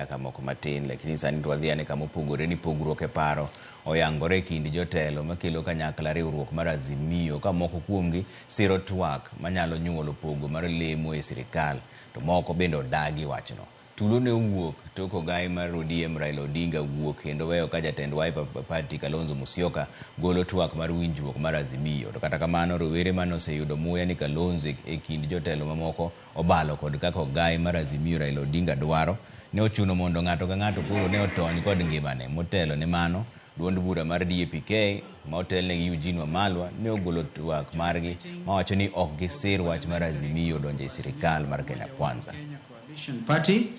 Kaka moko matin, lakini sani to wadhi ane kama opogore ni pogruok e paro oyangore e kind jotelo makelo kanyakla riwruok mar Azimio ka moko kuomgi siro twak manyalo nyuolo pogo mar lemo e sirikal to moko bende odagi wachno. Tulo ne owuok tok ogai mar ODM Raila Odinga wuok kendo weyo ka jatend Wiper Party Kalonzo Musyoka golo twak mar winjruok mar Azimio. To kata kamano rowere mane oseyudo muya ni Kalonzo e kind jotelo mamoko obalo kod kaka ogai mar Azimio Raila Odinga dwaro, ne ochuno mondo ng'ato ka ng'ato koro ne otony kod ngimane. Motelo ne mano, duond bura mar DAP-K ma otelne gi Eugene Wamalwa ne ogolo twak margi mawacho ni ok gisir wach mar Azimio donjo e sirikal mar Kenya Kwanza. Kenya Coalition Party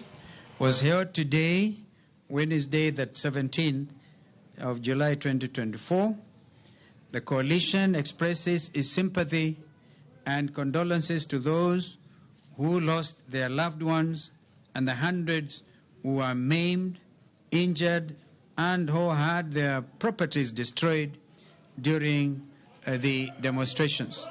was held today, Wednesday, the 17th of July 2024. The coalition expresses its sympathy and condolences to those who lost their loved ones and the hundreds who were maimed, injured, and who had their properties destroyed during the demonstrations.